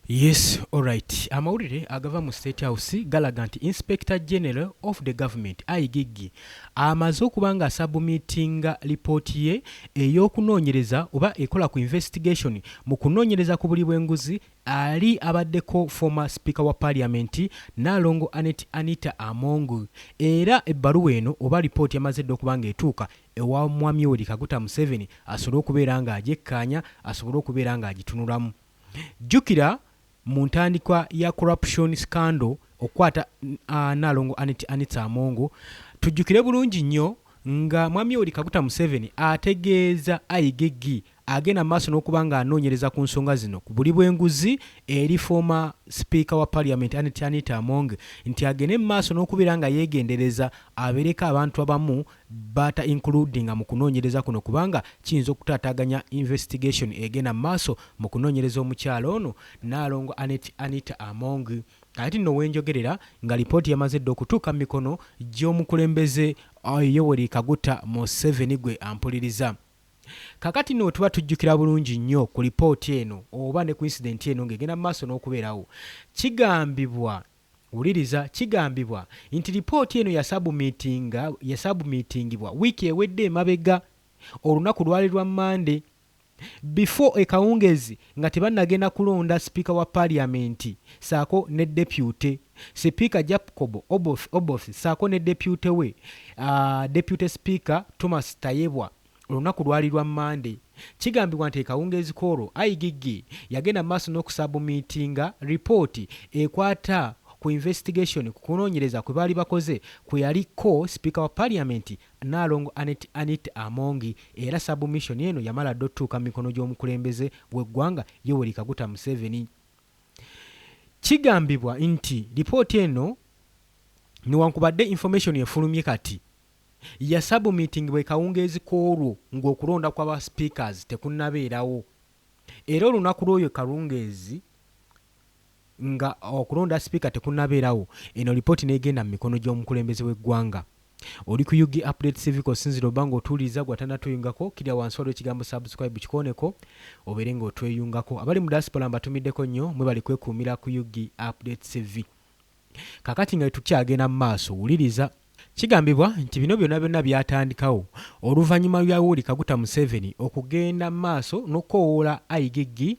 Yes, alright. Amawulire agava mu State House galaga nti Inspector General of the Government IGG amaze okuba nga asubmittinga lipooti ye ey'okunoonyereza oba ekola ku investigation mu kunoonyereza ku buli bw'enguzi ali abaddeko former Speaker wa Parliament Nnaalongo Annet Anita Among. Era ebbaluwa eno oba lipooti yamaze dda okuba nga etuuka ewa Mwami Yoweri Kaguta Museveni asobole okubeera ng'agyekkaanya, asobole okubeera ng'agitunulamu. Jjukira mu ntandikwa ya corruption scandal okukwata Nnaalongo Annet Anita Among, tujjukire bulungi nnyo nga Mwami Yoweri Kaguta Museveni ategeeza IGG agenda mu maaso n'okuba ng'anoonyereza ku nsonga zino ku buli bw'enguzi eri former Speaker wa Parliament Annet Anita Among nti agende mu maaso n'okubeera nga yeegendereza abeereko abantu abamu bata includinga mu kunoonyereza kuno kubanga kiyinza okutaataaganya investigation egenda mu maaso mu kunoonyereza omukyala ono Nnaalongo Annet Anita Among. Kati nno wenjogerera nga lipooti yamaze dda okutuuka mu mikono gy'omukulembeze Yoweri Kaguta Museveni gwe ampuliriza. Kakati nno tuba tujjukira bulungi nnyo ku lipooti eno oba ne ku incident eno ng'egenda mu maaso n'okubeerawo, kigambibwa, wuliriza, kigambibwa nti lipooti eno yasubmittingibwa wiiki ewedde emabega. Olunaku lwali lwa Mmande before ekawungezi nga tebannagenda kulonda sipiika wa Parliament saako ne deputy Sipiika Jacob Oboth saako ne deputy we, Deputy Speaker Thomas Tayebwa. Olunaku lwali lwa Mmande. Kigambibwa nti ekawungeezi k'olwo IGG yagenda mu maaso n'okusubmittinga ripooti ekwata ku investigation, ku kunoonyereza kwe baali bakoze kwe yaliko sipiika wa Parliament Nnaalongo Annet Anita Among. Era submission eno yamala dda otutuuka mu mikono gy'omukulembeze w'eggwanga Yoweri Kaguta Museveni. Kigambibwa nti lipooti eno, newankubadde information efulumye kati, yasubmittingibwa ekawungeezi k'olwo ng'okulonda kwa ba speakers tekunnabeerawo. Era olunaku lw'oyo kawungeezi nga okulonda sipiika tekunnabeerawo, eno lipooti n'egenda mu mikono gy'omukulembeze w'eggwanga. Oli ku UG Update TV k'osinziira oba ng'otuwuliriza. Gwe atannatweyungako, kirya wansi waliwo ekigambo "subscribe", kikooneko obeere ng'otweyungako. Abali mu diaspora mbatumiddeko nnyo, mwebali kwekuumira ku UG Update TV. Kakati nga tukyagenda mu maaso, wuliriza, kigambibwa nti bino byonna byonna byatandikawo oluvannyuma lwa Yoweri Kaguta Museveni okugenda mu maaso n'okukoowoola IGG,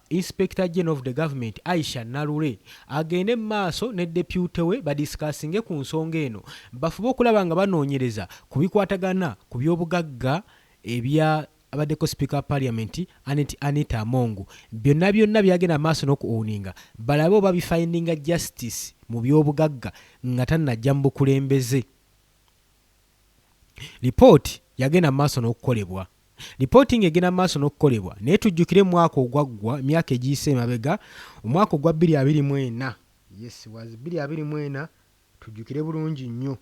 Inspector General of the Government Aisha Nalule agende mu maaso ne deputy we badiscussinge ku nsonga eno, bafube okulaba nga banoonyereza ku bikwatagana ku byobugagga ebya abaddeko Speaker wa Parliament Annet Anita Among. Byonna byonna byagenda maaso n'okuowninga, balabe oba bifindinga justice mu byobugagga nga tannajja mu bukulembeze. Lipooti yagenda mu maaso n'okukolebwa. Lipooti ng'egenda mu maaso n'okukolebwa, naye tujjukire mu mwaka ogwaggwa, emyaka egiyise emabega, omwaka ogwa 2024, yes, was 2024, tujjukire bulungi nnyo.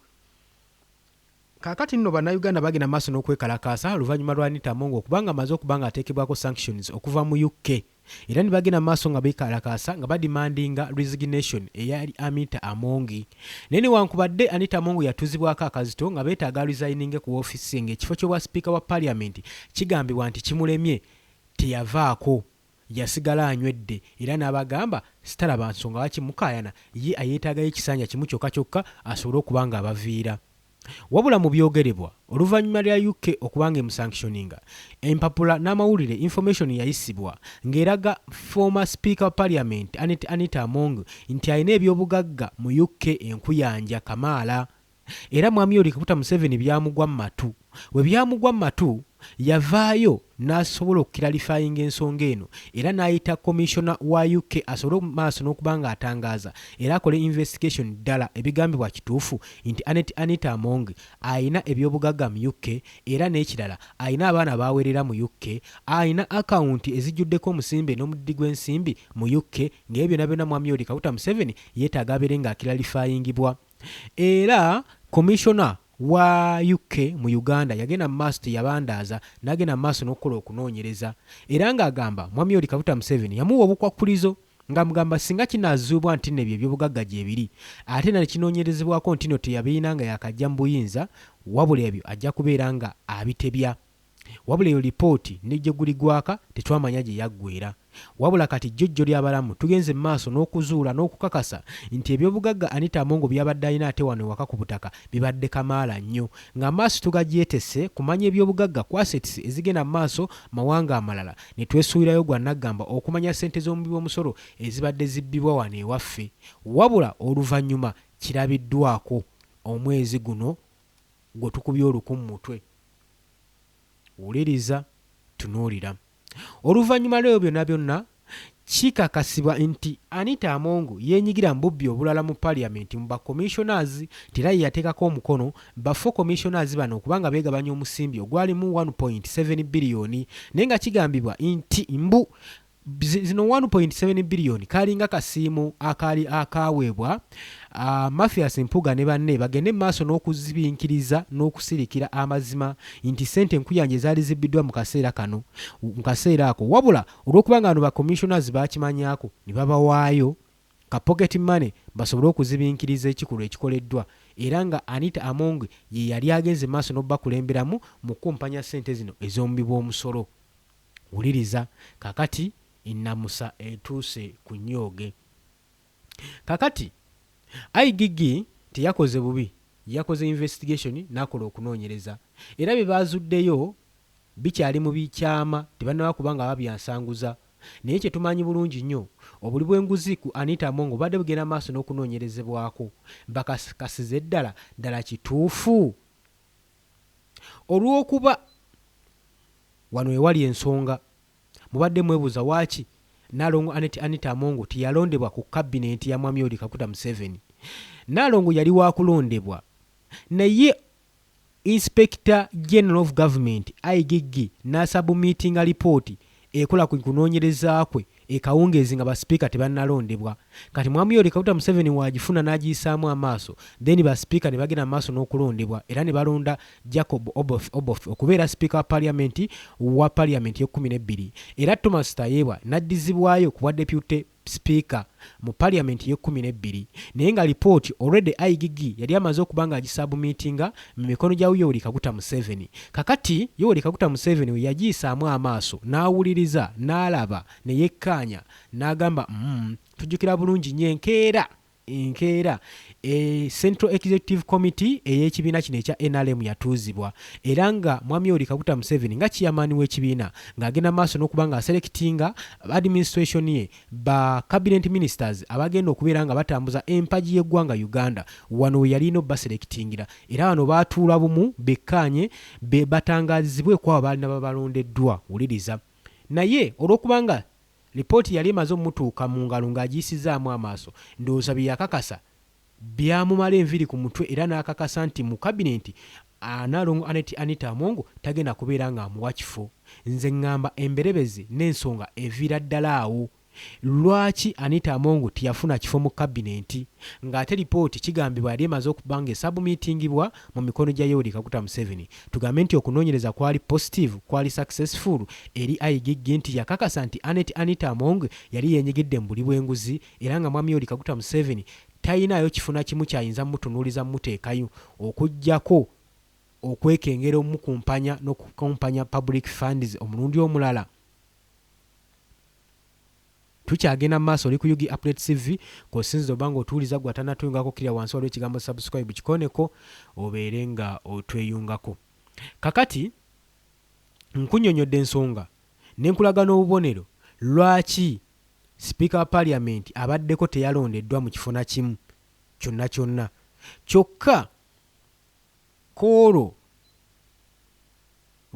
Kaakati nno Bannayuganda bagenda maaso n'okwekalakaasa oluvannyuma lwa Anita Among okubanga amaze okuba nga ateekebwako sanctions okuva mu UK, era ne bagenda maaso nga beekalakaasa nga bademandinga resignation eya Anita Among. Naye newankubadde Anita Among yatuuzibwako akazito nga beetaaga resigninge ku woofiisi, ng'ekifo ky'obwa sipiika wa Parliament kigambibwa nti kimulemye, teyavaako, yasigala anywedde era n'abagamba sitalaba nsonga lwaki mukaayana, ye ayeetaagayo ekisanja kimu kyokka kyokka asobole okuba nga abaviira. Wabula mu byogerebwa oluvannyuma lya UK okuba nga emusanctioninga, empapula n'amawulire, information yayisibwa ng'eraga former Speaker wa Parliament Annet Anita Among nti alina ebyobugagga mu UK enkuyanja kamaala. Era Mwami Yoweri Kaguta Museveni byamugwa mu matu. We byamugwa mu matu, yavaayo n'asobola okuclarifyinga ensonga eno era n'ayita commissioner wa UK asobole maaso n'okuba ng'atangaaza era akole investigation, ddala ebigambibwa kituufu nti Annet Anita Among ayina ebyobugagga mu UK, era n'ekirala ayina abaana baawerera mu UK, ayina akawunti ezijjuddeko omusimbe n'omudidi gw'ensimbi mu UK, ng'ebyo byonna byonna Mwami Yoweri Kaguta Museveni yeetaaga abeere ng'aclarifyingibwa. Era commissioner wa UK mu Uganda yagenda mu maaso, teyabandaaza, n'agenda mu maaso n'okukola okunoonyereza era ng'agamba Mwami Yoweri Kaguta Museveni yamuwa obukwakkulizo ng'amugamba singa kinaazuulibwa nti nno ebyo ebyobugagga gyebiri ate na nekinoonyerezebwako nti nno teyabirina nga yakajja mu buyinza, wabula ebyo ajja kubeera nga abitebya. Wabula eyo lipooti ne gye guli gwaka tetwamanya gye yaggweera. Wabula kati jjojjo ly'abalamu tugenze mu maaso n'okuzuula n'okukakasa nti ebyobugagga Anita Among by'abadde alina ate wano ewaka ku butaka bibadde kamaala nnyo ng'amaaso tugagyetese kumanya ebyobugagga ku assets ezigenda mu maaso mawanga amalala ne twesuulirayo gwa naggamba okumanya ssente z'omuwi w'omusolo ezibadde zibbibwa wano ewaffe. Wabula oluvannyuma kirabiddwako omwezi guno gwe tukubye oluku mu mutwe. Wuliriza, tunuulira. Oluvannyuma lw'ebyo byonna byonna, kikakasibwa nti Anita Among yeenyigira mu bubbi obulala mu parliament mu ba commissioners nti era yeyateekako omukono ba four commissioners bano okuba nga beegabanya omusimbi ogwalimu 1.7 biliyoni naye nga kigambibwa nti mbu zino 1.7 biliyoni kaalinga kasiimo akaali akaaweebwa Mathias Mpuuga ne banne bagende mu maaso n'okuzibinkiriza n'okusirikira amazima nti ssente enkuyanja ezaali zibbiddwa mu kaseera kano mu kaseera ako wabula olw'okuba nga bano ba commissioners baakimanyaako ne babawaayo ka pocket money basobole okuzibinkiriza ekikolwa ekikoleddwa era nga Anita Among ye yali agenze mu maaso n'okubakulemberamu mu kukumpanya ssente zino ez'omuwi w'omusolo. Wuliriza kaakati ennamusa etuuse ku nnyooge. Kakati IGG teyakoze bubi, yakoze investigation nakola okunoonyereza era byebaazuddeyo bikyali mu kyama tebannaba kuba nga babyansanguza naye kyetumanyi bulungi nnyo obuli bw'enguzi ku Anita Among bubadde bugenda maaso n'okunoonyerezebwako bakakasize ddala ddala kituufu olw'okuba wano wewali ensonga. Mubadde mwebuuza waaki Nnaalongo Annet Anita Among teyalondebwa ku kabinenti ya Mwami Yoweri Kaguta Museveni. Nnaalongo yali wakulondebwa naye Inspector General of Government, IGG, n'asabumiitinga lipooti ekola ku kunoonyereza kwe e kawungeezi nga basipiika tebannalondebwa. Kati Mwami Yoweri Kaguta Museveni w'agifuna n'agiyisaamu amaaso then basipiika ne bagenda mu maaso n'okulondebwa era ne balonda Jacob Oboth Oboth okubeera sipiika wa parliament wa parliament y'ekkuminebbiri era Thomas Tayebwa n'addizibwayo ku bwa deputy sipiika mu parliament y'ekkuminebbiri naye nga lipooti already IGG yali amaze okuba nga agisubmitinga mu mikono gya Yoweri Kaguta Museveni. Kakati Yoweri Kaguta Museveni we yagiyisaamu amaaso n'awuliriza n'alaba ne yekkaanya n'agamba mm tujjukira bulungi nnyo enkeera Enkeera, e Central Executive Committee ey'ekibiina kino ekya nrm yatuuzibwa era nga Mwami Yoweri Kaguta Museveni nga Chairman w'ekibiina ng'agenda mu maaso n'okuba nga aselectinga administration ye ba Cabinet Ministers abagenda okubeera nga batambuza empagi y'eggwanga Uganda wano we yalina obubaselectingira era bano baatuula bumu bekkaanye be batangaazibwe kw'abo baalina babalondeddwa. Wuliriza. Naye olw'okuba nga Lipooti yali emaze omutuuka mu ngalo ng'agiyisizzaamu amaaso, ndowooza bye yakakasa byamumala enviiri ku mutwe era n'akakasa nti mu kabinenti Nnaalongo Annet Anita Among tagenda kubeera ng'amuwa kifo. Nze ng'amba emberebezi n'ensonga eviira ddala awo. Lwaki Anita Among teyafuna kifo mu kabinenti ng'ate lipooti kigambibwa yali emaze okuba ng'esabumiitingibwa mu mikono gya Yoweri Kaguta Museveni? Tugambe nti okunoonyereza kwali positive, kwali successful eri IGG nti yakakasa nti Annet Anita Among yali yenyigidde mu buli bw'enguzi era nga Mwami Yoweri Kaguta Museveni talinaayo kifo na kimu kyayinza mutunuuliza muteekayo okuggyako okwekengera omukumpanya n'okukumpanya public funds omulundi omulala. Tukyagenda mu maaso oli ku Ug Update TV kw'osinzira oba nga otuwuliza gwe atanatweyungako kkirira wansi waliwo ekigambo subscribe kikooneko obeere nga otweyungako. Kakati nkunnyonnyodde ensonga ne nkulaga n'obubonero lwaki sipiika wa parliament abaddeko teyalondeddwa mu kifo na kimu kyonna kyonna kyokka kw'olwo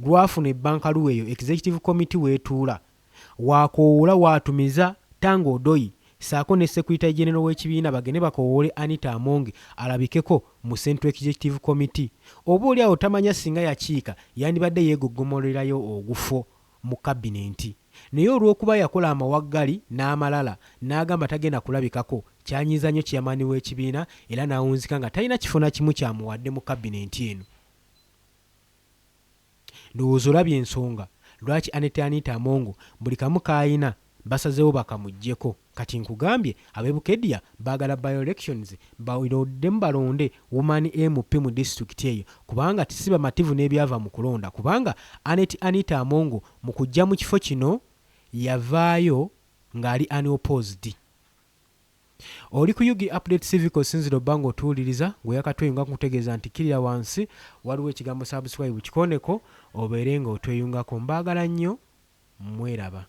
lwafuna ebbankaluwa eyo Executive Committee w'etuula, w'akoowoola w'atumiza Tanga Odoi ssaako ne Secretary General w'ekibiina bagende bakoowoole Anita Among alabikeko mu Central Executive Committee. Oba oli awo tamanya singa yakiika yandibadde yeegoggomolerayo ogufo mu kabinenti naye olw'okuba yakola amawaggali n'amalala n'agamba tagenda kulabikako kyanyiiza nnyo Chairman w'ekibiina era n'awunzika nga talina kifo na kimu ky'amuwadde mu kabinenti eno. Ndowooza olabye ensonga lwaki Annet Anita Among buli kamu k'alina basazeewo bakamuggyeko. Kati nkugambye ab'e Bukedia baagala by-elections baddemu balonde Woman MP mu disitulikiti eyo kubanga si bamativu n'ebyava mu kulonda kubanga Annet Anita Among mu kujja mu kifo kino Yavaayo ng'ali unopposed. Oli ku Ug Update Civic osinzira obba ng'otuwuliriza gwe yakatweyunga nkutegeeza nti kkirira wansi waliwo ekigambo subscribe kikooneko obeere nga otweyungako. Mbaagala nnyo mweraba.